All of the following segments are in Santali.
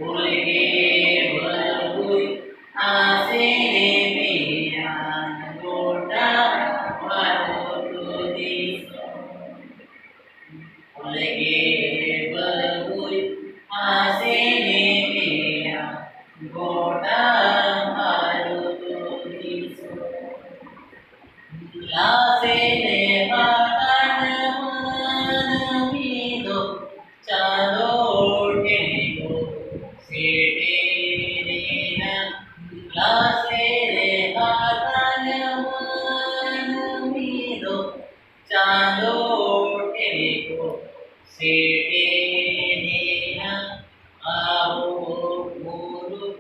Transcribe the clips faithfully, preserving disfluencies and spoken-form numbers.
ᱩᱞᱜᱮ ᱵᱟᱹᱵᱩᱭ ᱟᱥᱮᱱ ᱢᱮᱭᱟ ᱜᱚᱴᱟ ᱵᱷᱟᱨᱚᱛ ᱫᱤᱥᱚᱢ᱾ ᱚᱞᱜᱮ ᱵᱟᱹᱵᱩᱭ ᱟᱥᱮᱱ ᱢᱮᱭᱟ ᱜᱚᱴᱟ ᱵᱷᱟᱨᱚᱛ ᱫᱤᱥᱚᱢ᱾ ᱞᱟᱥᱮᱨᱮ ᱵᱟᱛᱟᱱ ᱢᱟᱹᱱᱢᱤ ᱫᱚ ᱪᱟᱸᱫᱚ ᱴᱷᱮᱱ ᱠᱚ ᱥᱮᱴᱮᱨᱮᱱᱟ᱾ ᱞᱟᱥᱮᱨᱮ ᱵᱟᱛᱟᱱ ᱢᱟᱹᱱᱢᱤ ᱫᱚ ᱪᱟᱸᱫᱚ ᱴᱷᱮᱱ ᱠᱚ ᱥᱮᱴᱮᱨᱮᱱᱟ᱾ ᱟᱵᱚ ᱢᱩᱨᱩᱠ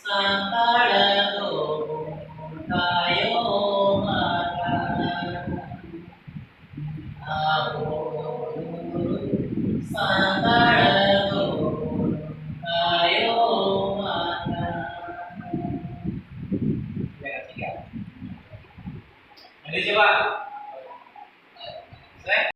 ᱥᱟᱱᱛᱟᱲ ᱫᱚᱵᱚᱱ ᱛᱟᱭᱚᱢ ᱟᱠᱟᱱᱟ᱾ ᱟᱵᱚ ᱢᱩᱨᱩᱠ ᱥᱟᱱᱛᱟᱲ ᱫᱚᱵᱚᱱ ᱛᱟᱭᱚᱢ ᱟᱠᱟᱱᱟ᱾ ᱟᱹᱰᱤ ᱪᱮᱦᱨᱟ᱾